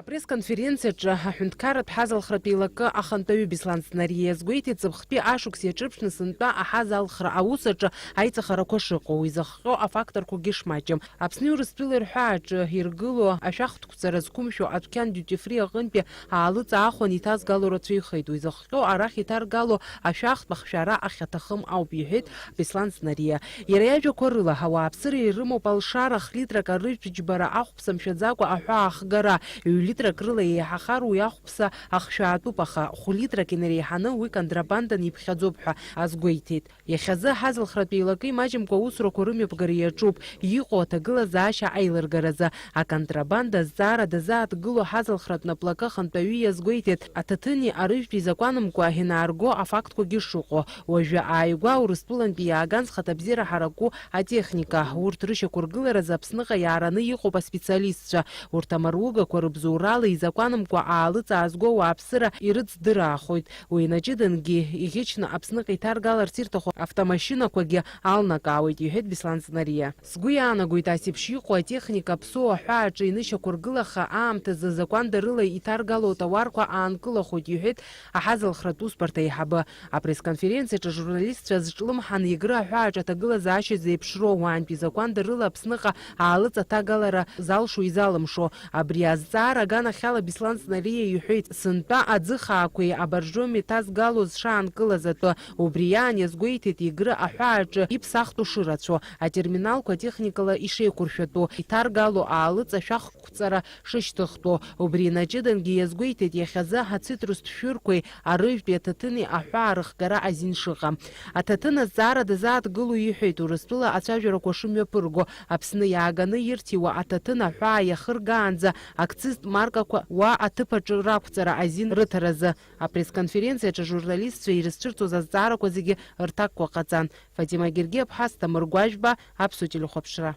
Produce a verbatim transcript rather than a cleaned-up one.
Апресс-конференциаҿы аҳәынҭқарратә ҳазалхратә еилакы ахантәаҩы Беслан Знариа иазгәеиҭеит, ҵыԥхтәи ашықәс иаҿырԥшны сынтәа аҳазалхра аус аҿы аиҵахарақәа шыҟоу, изыхҟьо афакторқәагьы шмаҷым. Аԥсни Урыстәылеи рҳәааҿы иргыло ашәахтә қәҵара зқәымшәо адәқьан Duty Free аҟынтәи аалыҵ аахәан иҭазгало рацәаҩхеит. Уи зыхҟьо арахь иҭаргало ашәахтә ахшәара ахьаҭахым ауп, иҳәеит Беслан Знариа. Иара иажәақәа рыла, ауааԥсыра ирымоуп алшара, хлитрак арыжәтә џьбара ахәԥса мшәаӡакәа аҳәаа ахгара, ҩ-литрак рыла еиҳахар уи ахәԥса ахшәаатәуп, аха хә-литрак инареиҳаны уи контрабандан иԥхьаӡоуп ҳәа азгәеиҭеит. Иахьазы аҳазалхратә еилакы имаҷымкәа аусурақәа рымҩаԥгара иаҿуп, иҟоу аҭагылазаашьа аилыргаразы. Аконтрабанда азҵаара дазааҭгыло аҳазалхратә наплакы ахантәаҩы иазгәеиҭеит, аҭаҭыни арыжәтәи закәанымкәа инаарго афактқәагьы шыҟоу. Уажәы ааигәа Урыстәылантәи иааган зхаҭабзиара ҳараку атехника. Урҭ рышьақәыргыларазы Аԥсныҟа иаараны иҟоуп аспециалистцәа. Урҭ амаругақәа рыбзоурала изакәанымкәа аалыҵ аазго ауааԥсыра ирыцдыраахоит. Уи инаҷыдангьы иӷьычны Аԥсныҟа иҭаргаларц ирҭаху автомашьынақәагьы алнакаауеит, иҳәеит Беслан Знариа. Сгәы иаанагоит, ас еиԥш иҟоу атехника аԥсуа аҳәааҿы инышьақәыргылаха аамҭазы закәандарыла иҭаргало атауарқәа аанкылахоит, иҳәеит аҳазалхратә усбарҭа аиҳабы. Апресс-конференциаҿы ажурналистцәа зҿлымҳан Егры аҳәааҿы аҭагылазаашьа зеиԥшроу, уаантәи закәандарыла Аԥсныҟа аалыҵ аҭагалара залшо-изалымшо. Абри азҵаара аганахьала Беслан Знариа иҳәеит, сынтәа аӡы хаақәеи абаржоми ҭазгало зшаанкылаз атәы. Убри иаан иазгәеиҭеит Егры аҳәааҿы иԥсахтәу шырацәоу, атерминалқәа техникала ишеиқәыршәатәу, иҭаргало аалыҵ ашәахтә қәҵара шышьҭыхтәу. Убри инаҷыдангьы иазгәеиҭеит, иахьазы ацитрустә шәырқәеи арыжәтәи аҭаҭыни аҳәаа рыхгара азин шыҟам. Аҭаҭын азҵаара дазааҭгыло иҳәеит, Урыстәыла ацәажәарақәа шымҩаԥырго, Аԥсны иааганы ирҭиуа аҭаҭын аҳәаа иахыргаанӡа акцизтә маркақәа уа аҭыԥ аҿы рақәҵара азин рыҭаразы. Апресс-конференциаҿы ажурналистцәа ирызцәырҵуаз азҵаарақәа зегьы рҭакқәа ҟаҵан. Фатима Гергиаԥҳа, Асҭамыр Гәажәба, Аԥсуа телехәаԥшра.